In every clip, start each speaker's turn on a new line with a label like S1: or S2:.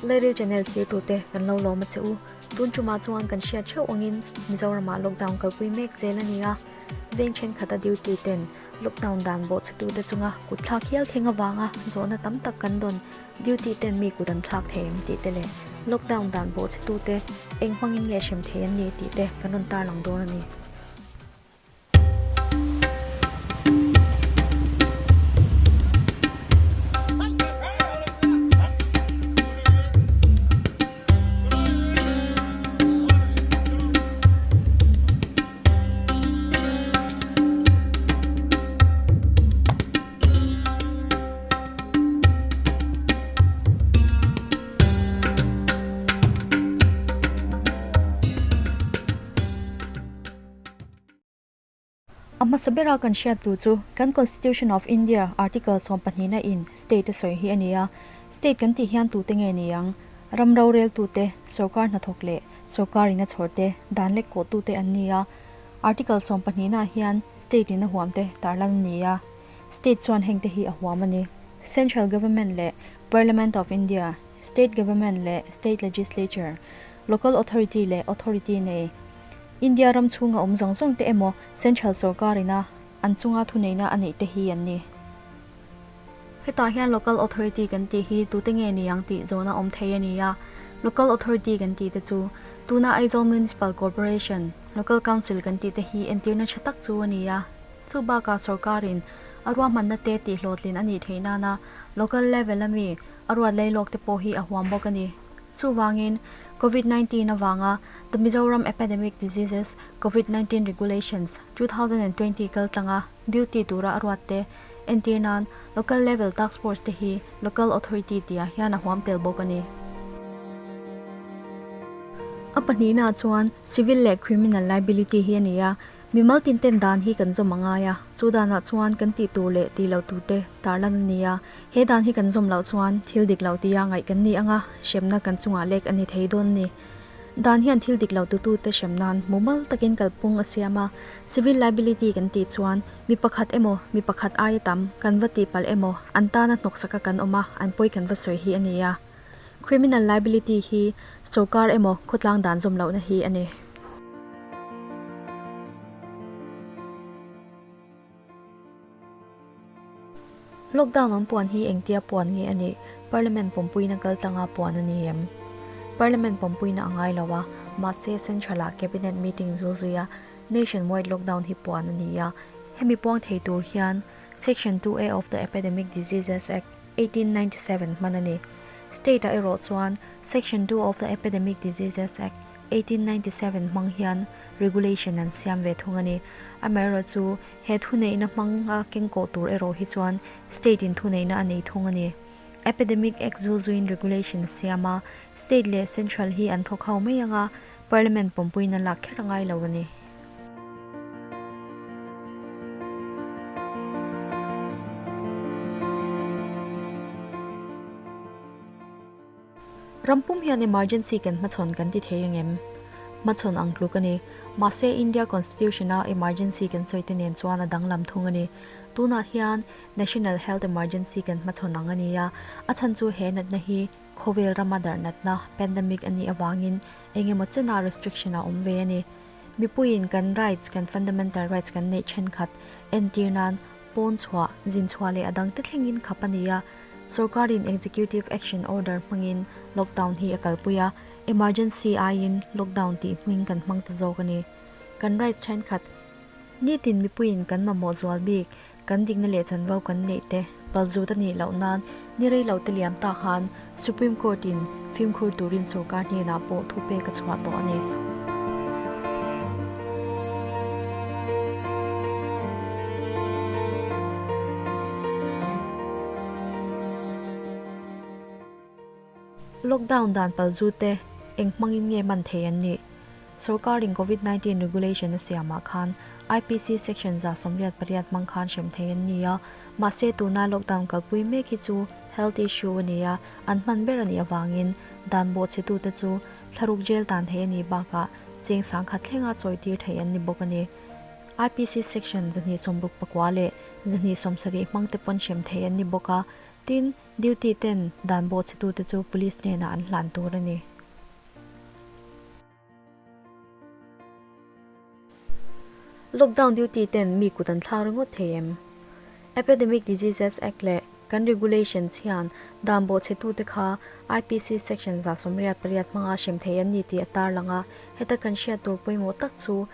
S1: Lairil channel thirtute kan lo lawm a che u. Tun tumah chuan kan hriat theuh angin Mizoramah lockdown kalpui mek zel a ni a. Veng thenkhat a duty ten lockdown dan bawhchhetute chunga kut thlak hial thleng avanga zawhna tam tak kan dawn duty ten mi kut an thlak thei em tih te leh lockdown dan bawhchhetute eng hmangin nge hrem thei an ni tih te kan rawn tarlang dawn a ni. A hmasa bera kan hriat tur chu kan Constitution of India Article sawmpahnihna in State a sawi hi a ni a. State kan tih hian tute nge ni ang? Ram roreltute, sorkar hnathawk leh sorkar in a chhawr te, dan lek kawhtute an ni a. Article sawmpahnihna hian State in a huam te tarlan a ni a. State chuan hengte hi a huam a ni. Central Government leh Parliament of India, State Government leh State Legislature, Local Authority leh Authority nei, India ram chhunga awm zawng zawng te emaw Central sorkar ina an chunga thuneihna a neih te hi an ni. Hetah hian Local Authority kan tih hi tute nge ni ang tih zawhna awm thei a ni a. Local Authority kan tih te chu tuna Aizawl Municipal Corporation, Local Council kan tih te hi entirna tha tak chu a ni a. Chu bakah sorkarin a ruahmanna te tihhlawhtlin a nih theih nana local level ami a ruat leilawk te pawh hi a huam bawk a ni. Chuvangin, Covid 19 avanga The Mizoram Epidemic Diseases, Covid 19 Regulations, 2020 kal tlanga duty tura a ruat te entir nan Local Level Task Force te hi Local Authority tihah hian a huam tel bawk a ni. A pahnihnaah chuan Civil leh Criminal Liability hi a ni a, Mimal tin ten dan hi kan zawm a ngai a, chu danah chuan kan tih tur leh tih loh tur te tarlan a ni a. He dan hi kan zawm loh chuan thil dik lo tia ngaih kan ni ang a, hremna kan chungah lek a ni thei dawn a ni. Dan hian thil dik lo tutute hrem nan mumal takin kalphung a siam a, civil liability kan tih chuan mi pakhat emaw mi pakhat aia tam kan va tih palh emaw an tana hnawksaka kan awm a, an pawi kan va sawi hi a ni a. Criminal liability hi sorkar emaw khawtlang dan zawm lohna hi a ni. Lockdown an puan hi engtia puan nge a nih? Parliament pawmpuina kal tlanga puan a ni em? Parliament pawmpuina a ngai lo a, mahse Central-ah Cabinet meeting zul zuia Nationwide lockdown hi puan a ni a. Hemi puang thei tur hian Section 2A of the Epidemic Diseases Act, 1897 hman a ni. State-ah erawh chuan Section 2 of the Epidemic Diseases Act, 1897 hmang hian regulation an siam ve thung a ni. Amaherawh chu he thuneihna hmanga kengkawh tur erawh hi chuan state in thuneihna a nei thung a ni. Epidemic Act zulzuin regulation a siam a, state leh central hi an thawk ho mai anga parliament pawmpuina lak kher a ngai lo a ni. Ram pum hian emergency kan hmachhawn kan ti thei ang em? Hmachhawn ang tluk a ni. Mahse India Constitution a emergency kan sawi te nen chuan a danglam thung a ni. Tunah hian National Health Emergency kan hmachhawn ang a ni a, a chhan chu he natna hi khawvel rama darh natna, pandemic, a nih avangin eng emaw chenah restriction a awm ve a ni. Mipuiin kan rights, kan fundamental rights kan neih thenkhat entir nan pawn chhuah, zin chhuah leh a dangte thlengin khap a ni a. Sorkarin Executive Action Order hmangin lockdown hi a kalpui a, emergency aiin lockdown tih hming kan hmang ta zawk a ni. Kan rights thenkhat nitin mipuiin kan mamawh zual bik, kan dikna leh chanvo kan neih te palzut a nih loh nan ni rei lo te liam ta khan Supreme Court in fimkhur turin sorkar hnenah pawh thupek a chhuah tawh a ni. Lockdown dan palzu te eng hmangin nge man thei an nih? Sorkarin Covid 19 regulation a siamah khan IPC section 188 hmang khan hrem thei an ni a, mahse tuna lockdown kalpui mek hi chu health issue a ni a, an hman ber a nih avangin dan bawhchhetute chu thlaruk jail tan thei a nih bakah cheng sangkhat thlenga chawitir thei an ni bawk a ni. IPC section 269 leh 270 hmangte pawn hrem thei an ni bawk a. Tin, duty ten dan bawhchhetute chu police hnenah an hlan tur a ni. Lockdown duty ten mi kut an thlak ringawt thei em? Epidemic Diseases Act leh kan regulations hian dan bawhchhetute kha IPC section 188 hmanga hrem thei an ni tih a tarlang a, heta kan hriat tur pawimawh tak chu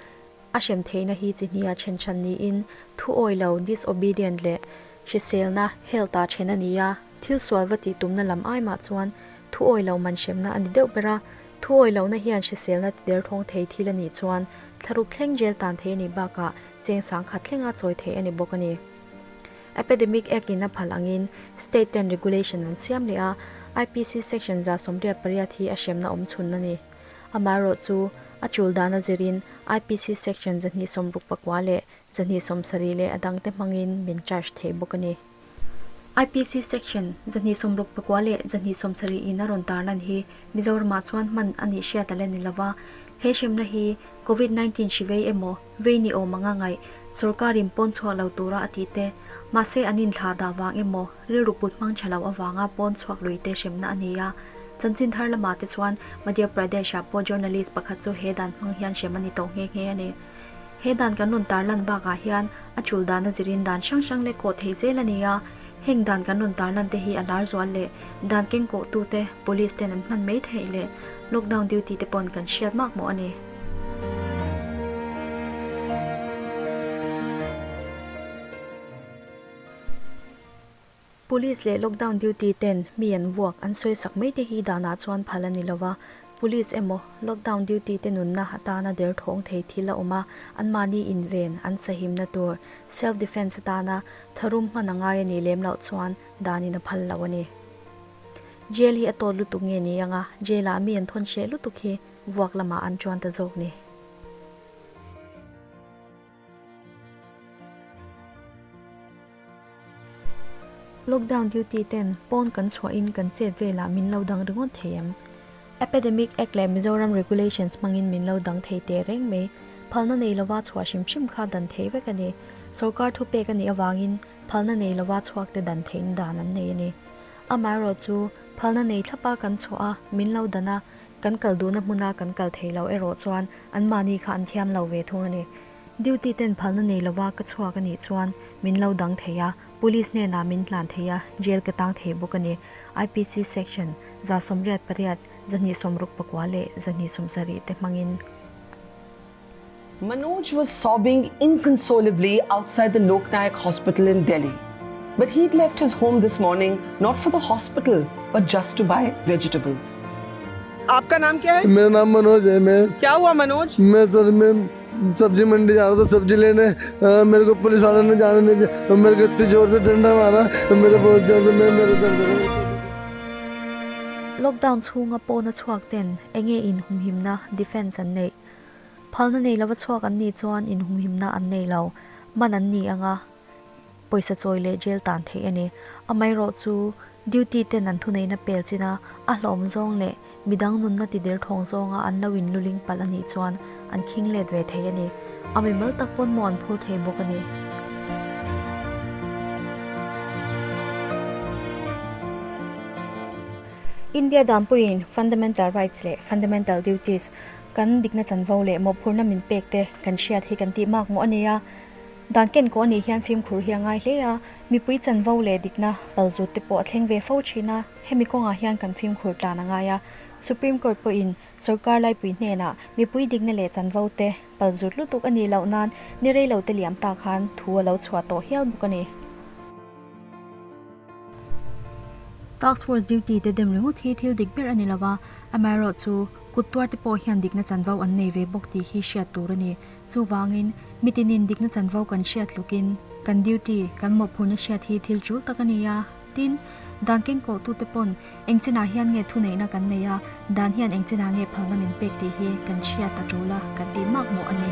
S1: A hrem theihna hi chi hniha then hran niin, thu awi lo, disobedient, leh hriselna, health, ah then a ni a. Thil sual va tih tumna lam ai mah chuan thu awi lo man hremna a ni deuh ber a. Thu awi lohna hian hriselna ti derthawng thei thil a nih chuan thlaruk thleng jail tan thei a nih bakah cheng sangkhat thlenga chawi theih a ni bawk a ni. Epidemic Act in a phal angin state ten regulation an siam leh a, IPC section 188 hi a hremna awm chhun a ni. Amaherawh chu, a tul dan a zirin IPC section 269 leh 270 leh a dangte hmangin min charge thei bawk a ni. IPC section 269 leh 270 in a rawn tarlan hi Mizoramah chuan hman a nih hriat a la ni lova, he hremna hi Covid 19 hri vei emaw vei ni awm anga ngaih sorkarin pawn chhuak lo tura a tih te, mahse an inthlah dah vang emaw rilru put hmang tha lo avanga pawn chhuak lui te hremna a ni a. Chanchin thar lamah te chuan Madhya Pradesh-ah pawh journalist pakhat chu he dan hmang hian hrem a ni tawh nghe nghe a ni. He dan kan rawn tarlan bakah hian a tul dan a zirin dan hrang hrang leh kawh thei zel a ni a. Heng dan kan rawn tarlan te hi a lar zual leh dan kengkawhtute, police ten an hman mai theih leh lockdown duty te pawn kan hriat mak mawh a ni. Police leh lockdown duty ten mi an vuak an sawi sak mai te hi danah chuan phal a ni lo va, Police emaw lockdown duty te nunna atana derthawng thei thil a awm a, anmahni inven an sahimna tur self defence atana tharum hman a ngai a nih lem loh chuan danin a phal lo a ni. Jail hi a tawt lutuk nge ni anga jail ah mi an thawn hreh lutuk hi vuak lamah an chuan ta zawk ni. Lockdown duty ten pawn kan chhuahin kan chet velah min lo dang ringawt thei em? Epidemic Act leh Mizoram Regulations hmangin min lo dang thei teh reng mai. Phalna nei lova chhuah hrim hrim kha dan thei vek a ni. Sorkar thupek a nih avangin phalna nei lova chhuak te dan theihna dan an nei a ni. Amaherawh chu phalna nei thlapa kan chhuah a, min lo dan a, kan kal duhna hmuna kan kal thei lo erawh chuan anmahni kha an thiam lo ve thung a ni. Duty ten phalna nei lova ka chhuak a nih chuan min lo dang thei a, Police hnenah min hlan thei a, jail ka tang thei bawk a ni. IPC section 188, 269 leh 270 te hmangin.
S2: Manoj was sobbing inconsolably outside the Loknayak Hospital in Delhi. But he'd left his home this morning not for the hospital but just to buy vegetables. आपका नाम क्या है
S3: मेरा नाम मनोज है मैं
S2: क्या हुआ मनोज
S3: मैं सर मैं सब्जी मंडी जा रहा था सब्जी लेने अ, मेरे को पुलिस वालों ने जाने नहीं दिया मेरे को इतनी जोर से डंडा मारा मेरे बहुत जोर से मैं मेरे दर्द हो रहा।
S1: Lockdown chhunga pawna chhuak ten enge inhumhimna, defense, an neih? Phalna nei lova chhuak an nih chuan inhumhimna an nei lo. Man an ni anga pawisa chawi leh jail tan theih a ni. Amaherawh chu duty ten an thuneihna pel chin a, a hlawm zawng leh midang nunna ti der thawng zawnga an lo inluling palh a nih chuan an khing let ve thei a ni. A mimal tak pawn maw an phur thei bawk a ni. India danpuiin Fundamental Rights leh Fundamental Duties kan dikna chanvo leh mawhphurhna min pek te kan hriat hi kan tih mak mawh a ni a. Dan ken kawh a nih hian fimkhur hi a ngai hle a, mipui chanvo leh dikna palzut te pawh a thleng ve fo thin a, hemi kawngah hian kan fimkhur tlan a ngai a. Supreme Court pawhin sorkar laipui hnenah mipui dikna leh chanvo te palzut lutuk a nih loh nan ni rei lo te liam ta khan thu a lo chhuah tawh hial bawk a ni. Task Force duty te dem ringawt hi thil dik ber a ni lo a, amaherawhchu kut tuar te pawh hian dikna chanvo an nei ve bawk tih hi hriat tur a ni. Chuvangin, mitinin dikna chanvo kan hriat tlukin kan duty, kan mawhphurhna hriat hi thil tul tak a ni a. Tin, dan kengkawhtute pawn eng chinah hian nge thuneihna kan nei a, dan hian eng chinah nge phalna min pek tih hi kan hriat a tul a, kan tih mak mawh a ni.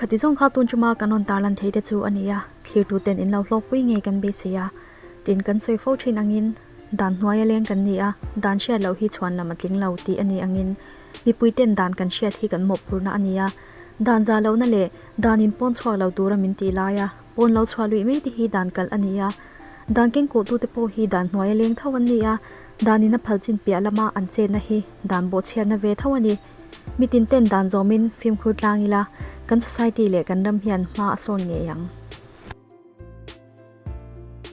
S1: Khati zawng kha tun chuma kan rawn tarlan thei te chu a ni a. Thlirtuten in lo hlawkpui ngei kan beisei a, tin kan sawi fo thin angin dan hnuaia leng kan ni a, dan hriat loh hi chhuan lam a tling lo tih a ni angin mipuiten dan kan hriat hi kan mawhphurhna a ni a, dan zah lohna leh dan in pawn chhuak lo tura min tih laia pawn lo chhuah luih mai te hi dan kalh a ni a, dan kengkawhtute pawh hi dan hnuaia leng tho an ni a, dan in a phal chin piah lama an chetna hi dan bawhchhiatna ve tho a ni. Mi tin ten dan zawmin fimkhur tlang ila, kan society leh kan ram hian hma a sawn ngei ang.